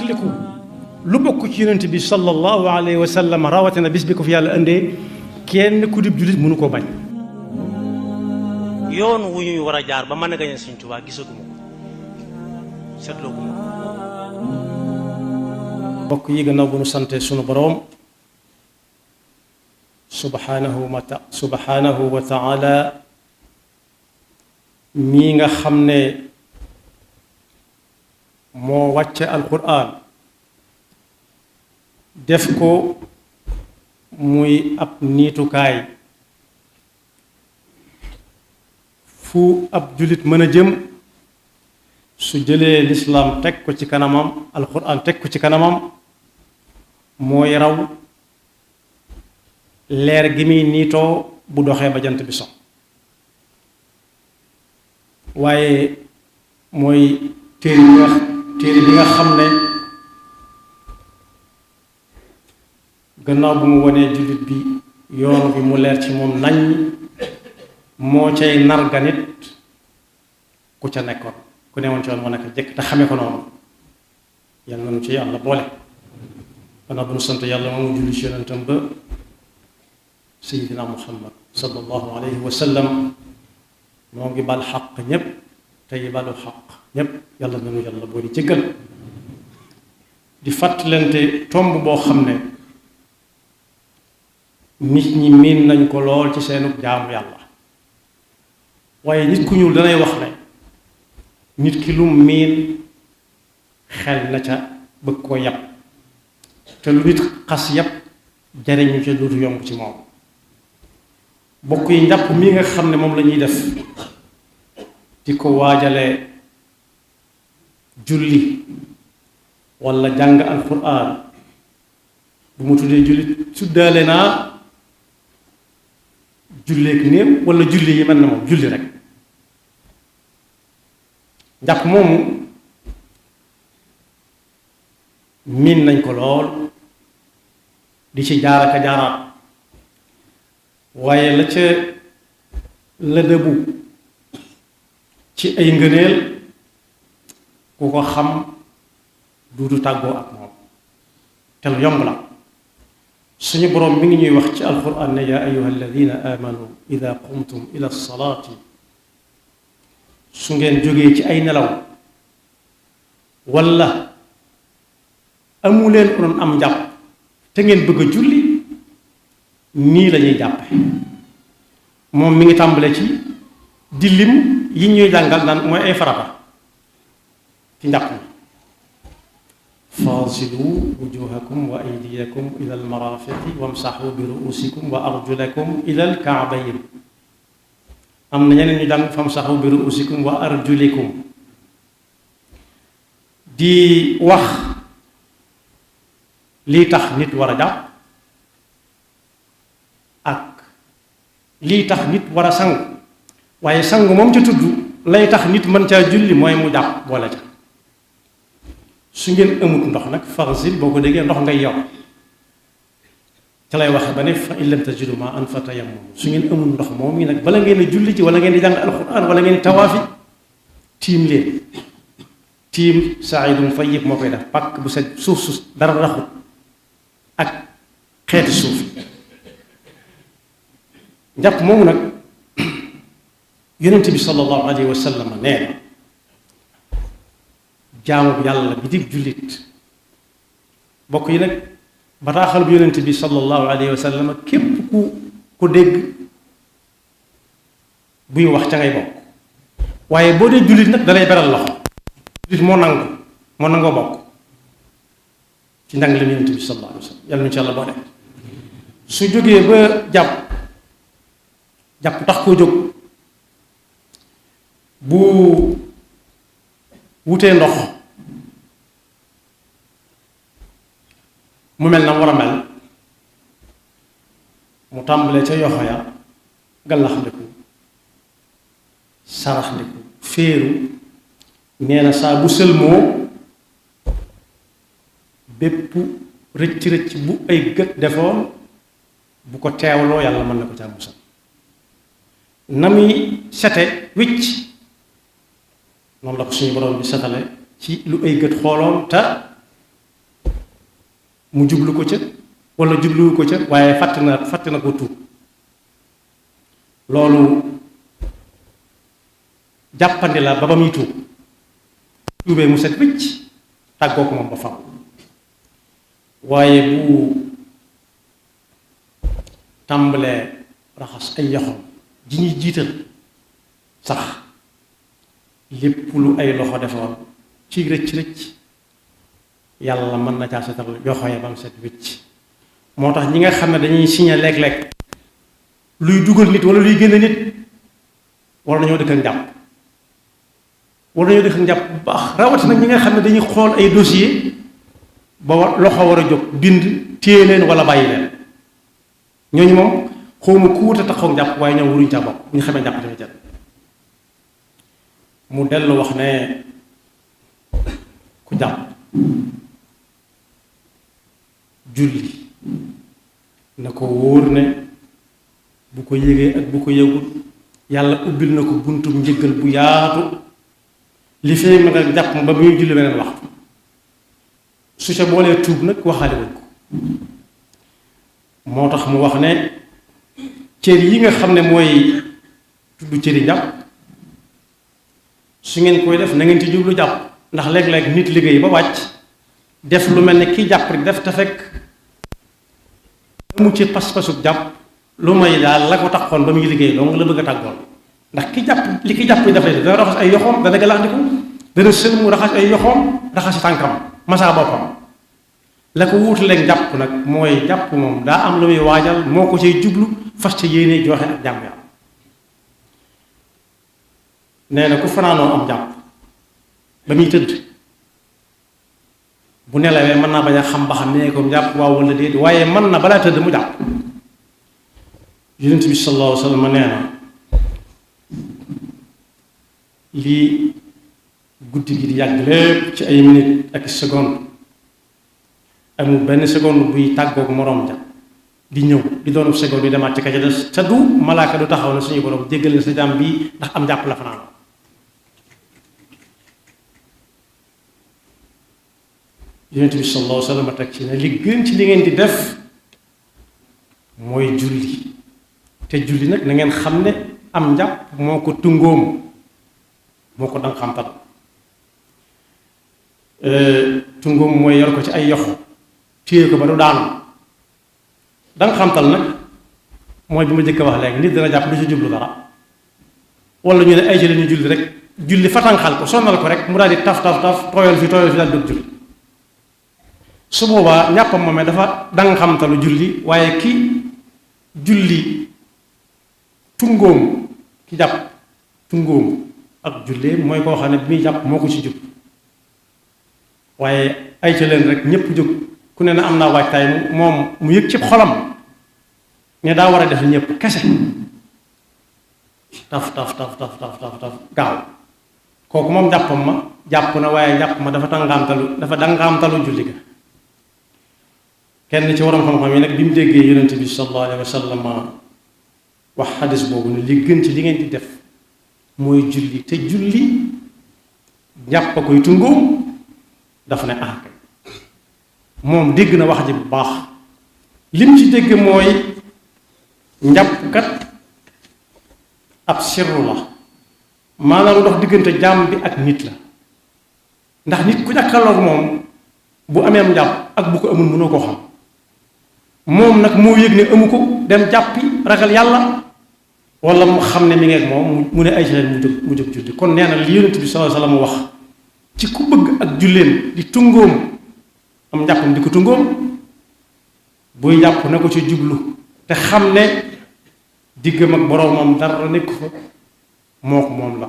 fàttaliku lu bokk ci yonent bi sallallahu alayhi wa sallam rawatina bis bi ko fi yàlla indee kenn ku dib jullit mënu koo bañ. yoon wu ñuy war a jaar ba mën a gañe Sëñ Tuubaa gisaguma ko seetlooguma ko. mbokk yi gannaaw bu nu sante sunu boroom subhanahu wa taala mii nga xam ne moo wàcce alquran def ko muy ab niitukaay fu ab jullit mën a jëm su jëlee lislaam teg ko ci kanamam alquran teg ko ci kanamam mooy raw leer gi muy niitoo bu doxee ba jant bi so waaye mooy téere bi nga xam ne gannaaw bu mu wonee jullit bi yoon bi mu leer ci moom nañ moo cay narga nit ku ca nekkoon ku newoon ci yoon moo nekk jëkk te xame ko noonu yal nañu ci yàlla boole gannaaw bu nu sant yàlla moomu julli ci yonentam ba sayidina muhammad sallallahu alayhi wa sallam moo ngi bal xaq ñépp tey balu xaq ñépp yàlla nañu yàlla boo di jëggal di fàttalante tomb boo xam ne nit ñi miin nañ ko lool ci seenu jaamu yàlla waaye nit ku ñuul danay wax ne nit ki lu miin xel na ca bëgg koo yàpp te lu nit xas yàpp jariñu ca dootu yomb ci moom bokk yi njàpp mii nga xam ne moom la ñuy def di ko waajale julli walla jàng alquran bu mu tuddee julli tuddaale naa julleek néew walla julli yi mel na moom julli rek njàpp moomu miin nañ ko lool di ci jaaraka jaaraat waaye la ca la dëbu ci ay ngëneel ku ko xam duutu tàggoo ak moom te lu yomb la suñu boroom mi ngi ñuy wax ci alquran ne yaa ayuha alladina amanu ida qumtum ila salaati su ngeen jógee ci ay nelaw walla amuleen onoon am njàpp te ngeen bëgg a julli nii lañuy jàppe moom mi ngi tàmbale ci di lim yi ñuy jàngal naan mooy ay farata ci njàpp mi faasilu wujuhakum wa aydiyakum ila almarafiqi wamsaxu bi ruusikum wa arjulakum ila alkaabayn am na ñeneen ñu jàng famsaxu bi ruusikum wa arjulikum di wax lii tax nit war a jàpp ak lii tax nit war a sangu waaye sangu moom ca tudd lay tax nit mën caa julli mooy mu jàpp boole ca su ngeen amut ndox nag farsil boo ko déggee ndox ngay yor ca lay waxe ba ne fa in lam tajidu ma an fa tayammum su ngeen amul ndox moom yi nag bala ngeen a julli ci wala ngeen di jàng alquran wala ngeen di tawaafi tiim leen tiim saidum fayyib moo koy def pàkk bu set suuf su dara raxut ak xeeti suuf njàpp moomu nag yonent bi sallallahu alayhi wa sallam nee na jaamu yàlla bi dig jullit bokk yi nag bataaxal bu yonent bi sallallahu alayhi wa sallam képp ku dégg buy wax ca ngay bokk waaye boo dee jullit nag dalay beral loxo jullit moo nangoo bokk ci njàng la yonent bi sallallahu alayhi wa sallam yàlla nu ci yàlla boo def su jógee ba jàpp tax koo jóg bu wutee ndox mu mel na war a mel mu tàmbalee ca yoxo ya gallaxndiku saraxndiku féeru nee na saa bu sëlmoo bépp rëcc bu ay gët defoon bu ko teewloo yàlla mën na ko ca musal na muy sete wicc noonu la ko suñu borom bi setale ci lu ay gët xooloon te mu jublu ko ca wala jubluwu ko ca waaye fàtte na ko tuub loolu jàppandi la ba muy tuub tuubee mu set wicc tàggoo ko moom ba faw waaye bu tàmbalee raxas ay yoxoom ji ñuy jiital sax lépp lu ay loxo defoon ci rëcc yàlla mën na caa setal yoxo ya ba mu set wicc moo tax ñi nga xam ne dañuy signé léeg-léeg luy dugal nit wala luy génn nit war nañoo dëkk ak njàpp bu baax rawatina ñi nga xam ne dañuy xool ay dossier ba loxo war a jóg bind téye leen wala bàyyi leen ñooñu moom xawma ku wut a taxaw njàpp waaye ñoom waruñu caa bokk bu ñu xamee njàpp tamit jël mu dellu wax ne ku jàpp julli na ko wóor ne bu ko yégee ak bu ko yëgul yàlla ubbil na ko buntum njëggal bu yaatu li fee mën a jàpp ba muy julli beneen waxtu su ca boolee tuub nag waxaale wuñ ko moo tax mu wax ne cër yi nga xam ne mooy tudd cëri njàpp su ngeen koy def na ngeen ci jublu jàpp ndax léeg-léeg nit liggéey ba wàcc def lu mel ne kii jàpp rek def te fekk amu ci pas-pasub jàpp lu may daal la ko taxoon ba muy liggéey donc la bëgg a tàggool ndax ki jàpp li ki jàpp daf lay dana raxas ay yoxoom dana galaxndiku dana sël mu raxas ay yoxoom raxas tànkam masaa boppam la ko wuutaleeg jàpp nag mooy jàpp moom daa am lu muy waajal moo ko cay jublu fas ca yéene joxe ak jàmm yàlla nee na ku fanaanoo am jàpp ba muy tëdd bu nelawee mën naa bañ a xam ba xam nee ko jàpp waaw wala déet waaye mën na balaa tëdd mu jàpp yonent bi sallallahu alayhi wa sallam nee na lii guddi gi di yàgg lépp ci ay minute ak seconde amul benn seconde buy tàggoog moroom ja di ñëw di doonu seconde bi demaat ci ka ca des te du malaaka du taxaw na suñu borom jéggal na sa jàmm bii ndax am jàpp la fanaan yonent bi sallallahu alayhi wa sallam teg ci ne li gën ci li ngeen di def mooy julli te julli nag na ngeen xam ne am njàpp moo ko tungóom moo ko danga xamtal tungóom mooy yor ko ci ay yoxo téye ko ba du daanu danga xamtal nag mooy bi ma jëkk a wax léegi nit dana jàpp du ci jublu dara wala ñu ne ay ci la ñu julli rek julli fatanxal ko sonnal ko rek mu daal di taf tooyal fi daal dog julli su boobaa ñàppam moomee dafa danga xamtalu julli waaye ki julli tungóom ki jàpp tungóom ak jullee mooy koo xam ne bi muy jàpp moo ko ci jub waaye ay ca leen rek ñépp jóg ku ne na am naa waajtaay moom mu yëg ci xolam ne daa war a def ñépp kese taf gaaw kooku moom jàppam ma jàpp na waaye jàpp ma dafa dangaamtalu julli ga kenn ci waroom xam-xam yi nag bi mu déggee yonent bi sallallahu alayhi wa sallam wax xadis boobu ne li gën ci li ngeen di def mooy julli te julli njàpp a koy tungóom dafa ne kay moom dégg na wax ji bu baax lim ci dégg mooy njàpp kat ab sirru la maanaam dox diggante jaam bi ak nit la ndax nit ku jàkkaarloog moom bu ameem njàpp ak bu ko amul mënoo koo xam moom nag moo yëg ne amu ko dem jàppi ragal yàlla wala mu xam ne mi ngi ak moom mu ne ay leen mu jóg julli kon nee na li yonent bi sallallahu alayhi wasallam wax ci ku bëgg ak julleen di tungóom am njàppam di ko tungóom buy jàpp na ko ci jublu te xam ne diggam ak boroomam dara nekk fa moo ko moom la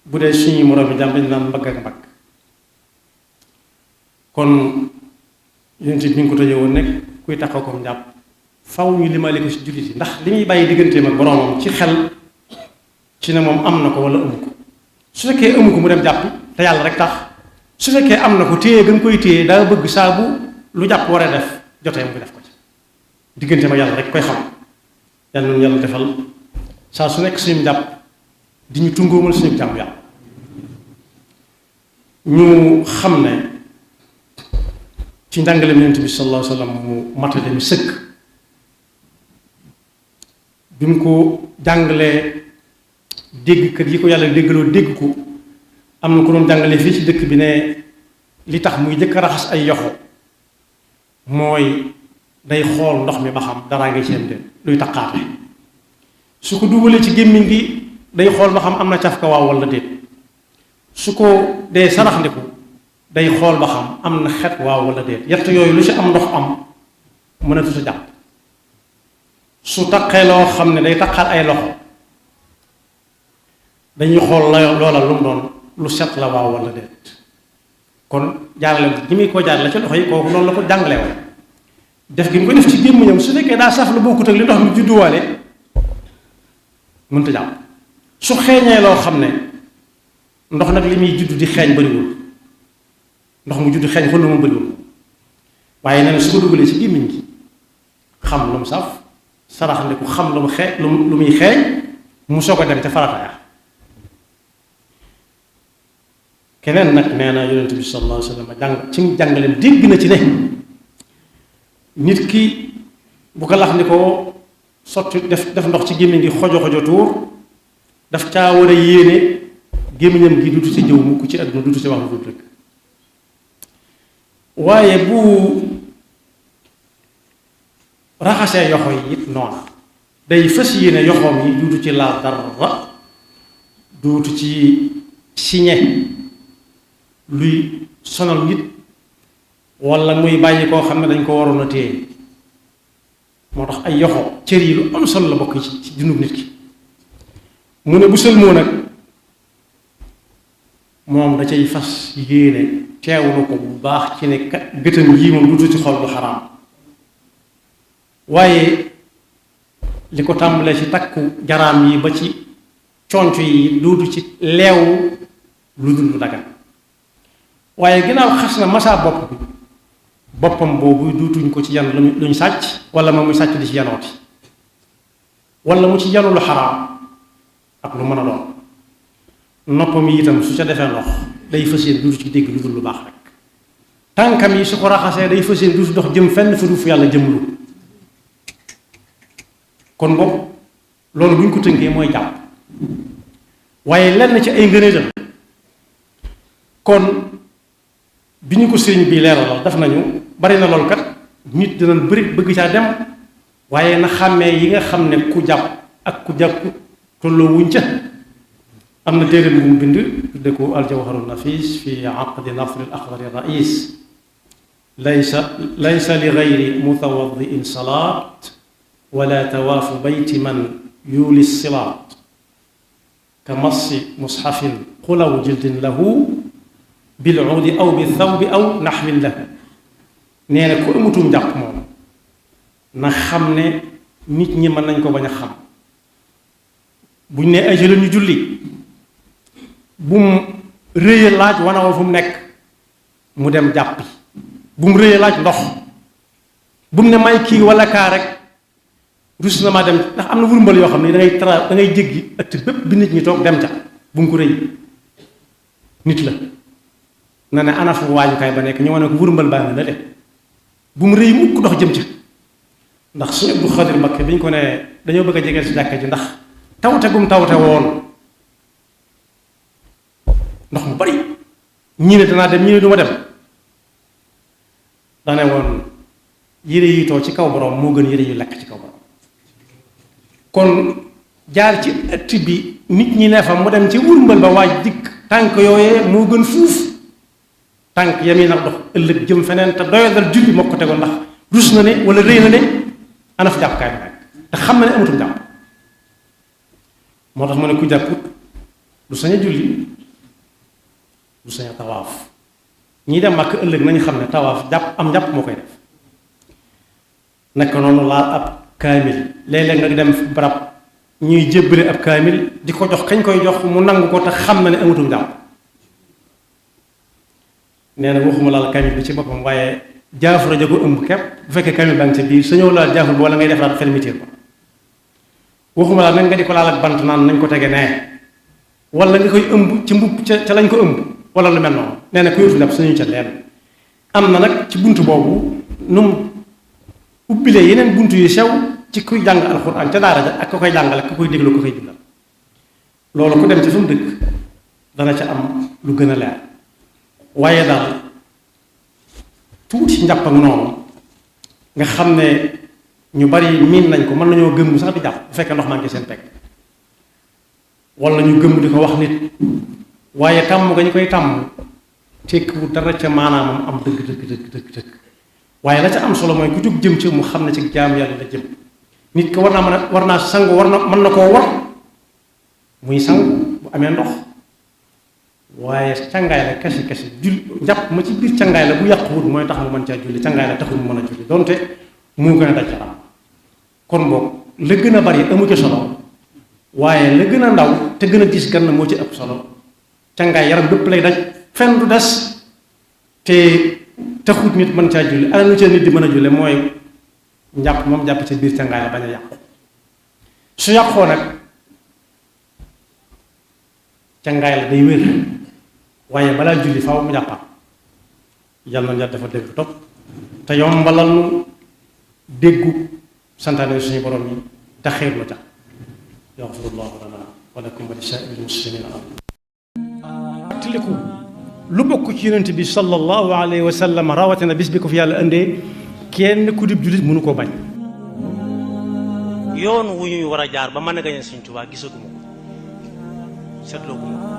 bu dee suñu moroom yi jàmm dañu naan mbagg ak mbagg kon yonent bi ñu ko tëjee woon nekk kuy taxaw ko njàpp faw ñu limaale ko ci jullit yi ndax li muy bàyyi digganteem ak boroomam ci xel ci ne moom am na ko wala amu ko su fekkee amu ko mu dem jàppi te yàlla rek tax su fekkee am na ko téye gën koy téye daa bëgg saa bu lu jàpp war a def jotee mu def ko ci digganteem ak yàlla rek koy xam yàlla noonu yàlla defal saa su nekk suñu jàpp di ñu tungóomal suñu jàmm yàlla ñu xam ne ci njàngaleem Yonent bi sallallahu alayhi wa sallam mu matale mi sëkk bi mu ko jàngalee dégg kër yi ko yàlla déggaloo dégg ko am na ko doon jàngalee fii ci dëkk bi ne li tax muy jëkk a raxas ay yoxo mooy day xool ndox mi ba xam daraa ngi ci am de luy taqaate su ko dugalee ci gémmiñ gi day xool ba xam am na caf ka waaw walla déet su ko dee saraxndiku day xool ba xam am na xet waaw walla déet yett yooyu lu ci am ndox am mënatu sa jàpp su taqee loo xam ne day taqaat ay loxo dañuy xool loola lu mu doon lu set la waaw walla déet kon jaarale gi muy ko jaarale ci loxo yi kooku noonu la ko jàngalee woon def gi mu ko def ci gémmiñam su fekkee daa saf la bokkut ak li ndox mi judduwaale mënta jàpp su xeeñee loo xam ne ndox nag li muy judd di xeeñ bariwul ndox mu judd xeeñ xol moom bariwul waaye nee na su ko dugalee ci gémmiñ gi xam lu mu saf saraxandiku xam lu mu lu muy xeeñ mu soog a dem ca farata ya keneen nag nee na yonent bi sallallahu alayhi wa sallam ci jàngaleem dégg na ci ne nit ki bu ko lax ni ko sotti def ndox ci gémmiñ gi xojo tuur daf caa war a yéene gémmiñam gi dutu ci jëw mukk ci àdduna dutu ci wax lu dul dëgg waaye bu raxasee yoxo yi it noona day fas yéene yoxoom yi duutu ci laal dara duutu ci siñe luy sonal nit walla muy bàyyi koo xam ne dañ ko waroon a téye moo tax ay yoxo cër yi lu am solo la bokk ci dundub nit ki mu ne bu sëlmoo nag moom da cay fas yéene teewlu ko bu baax ci ne kat gëtëm yii moom duutu ci xol lu xaraam waaye li ko tàmbalee ci takku jaraam yi ba ci conc yi duutu ci leewu lu dul lu dagan waaye ginnaaw xas na masaa bopp bi boppam boobu duutuñ ko ci yan luñ sàcc wala moom muy sàcc di ci yanooti wala mu ci yanu lu xaraam ak lu mën a doon noppam yi itam su ca defee ndox day fas yéene duutu ci dégg lu dul lu baax rek tànkam yi su ko raxasee day fas yéene duutu dox jëm fenn fu yàlla jëmlu kon bopp loolu bu ñu ko tënkee mooy jàpp waaye lenn ci ay ngëneelam kon bi ñu ko sëriñ bi leeralal daf nañu bari na loolu kat nit dinañ bëri bëgg caa dem waaye na xàmmee yi nga xam ne ku jàpp ak ku jàpp tolloo wuñ ca am na téere bu mu bind tudde ko aljawharu nafis fi aqdi nasri al axdari rais laysa li gayri mutawaddiin salaat wala tawaafu bayti man yuuli silaat ka massi mushafin xulaw jildin lahu bil uudi aw bi thawbi aw naxwin lahu nee na ku amutum njàpp moom na xam ne nit ñi mën nañ ko bañ a xam buñ ne ay jëla ñu julli bu mu rëye laaj wanawal fu mu nekk mu dem jàppi bu mu rëye laaj ndox bu mu ne may kii wala kaa rek rus na maa dem ndax am na wurmbal yoo xam ne da ngay jéggi ëtt bépp bi nit ñi toog dem ca bu mu ko rëy nit la na ne ana fu waajukaay ba nekk ñu wane ko wurmbal baa nga na de bu mu rëy mukk dox jëm ca ndax suñu Abdu Xaadir Mbakke bi ñu ko ne dañoo bëgg a jegeel si jàkka ji ndax tawte gum tawte woon ndox mu bari ñii ne danaa dem ñii ne duma dem dane woon yére yi too ci kaw borom moo gën yére yu lekk ci kaw borom kon jaar ci ëtt bi nit ñi ne fa mu dem ci wurmbal ba waaj dikk tànk yooyee moo gën fuuf tànk yami nag dox ëllëg jëm feneen te doyadal julli moo ko tegoon ndax rus na ne wala rëy na ne ana fa jàppukaay ba nekk te xam na ne amatum jàpp moo tax mu ne ku jàpput du sañ a julli du sañ a tawaaf ñii dem Makka ëllëg nañu xam ne tawaaf jàpp am jàpp moo koy def naka noonu laal ab kaamil léeg-léeg nga dem barab ñuy jébbale ab kaamil di ko jox kañ koy jox mu nangu ko te xam na ne amatum jàpp nee na waxuma laal kaamil bi ci boppam waaye jaafura ja ko ëmb képp bu fekkee kaamil baa ngi ca biir sañoo laal jaafur bi wala ngay defaraat fermeture ba waxuma laal nag nga di ko laal ak bant naan nañ ko tege nee wala nga koy ëmb ci mbubb ca lañ ko ëmb wala lu mel noonu nee na ku yóotu jàpp suñu ca leen am na nag ci buntu boobu nu mu ubbilee yeneen buntu yu sew ci kuy jàng alxuraan ca daara ja ak ku koy jàngale ku koy déglu ku koy dundal loolu ku dem ci fa mu dëkk dana ca am lu gën a leer waaye daal tuuti njàpp ak noonu nga xam ne ñu bari miin nañ ko mën nañoo gëmm sax di jàpp bu fekkee ndox maa ngi seen teg wala ñu gëmm di ko wax nit waaye tàmm nga ñu koy tàmm tekkiwu dara ca maanaamam am dëgg waaye la ca am solo mooy ku jóg jëm ci mu xam ne ci jaam yàlla la jëm nit ko war naa sangu mën na koo war muy sangu bu amee ndox waaye cangaay la kese njàpp ma ci biir cangaay la bu yàquwut mooy tax mu mën caa julli cangaay la taxul mu mën a julli donte mu gën a daj ca kon boog la gën a bari amu ci solo waaye la gën a ndaw te gën a gis gann moo ci ëpp solo cangaay yaram bépp lay daj fenn du des te taxut nit mën caa julli ana lu ca nit di mën a julli mooy njàpp moom jàpp ca biir cangaay la bañ a yàqu su yàqoo nag cangaay la day wér waaye balaa julli faaw mu jàppaat yal na dafa dégg topp te yombalal nu déggu santaane suñu borom yi te xeer lu tax yaxfirullahu lana wa lakum wa li saa'iril muslimina tiliku lu bokk ci yonent bi sallallahu alayhi wa sallam rawatina bis bi ko fi yàlla indee kenn ku dib jullit mënu koo bañ yoon wu ñuy war a jaar ba mën a gañe Sëñ Tuubaa gisaguma ko seetloo ko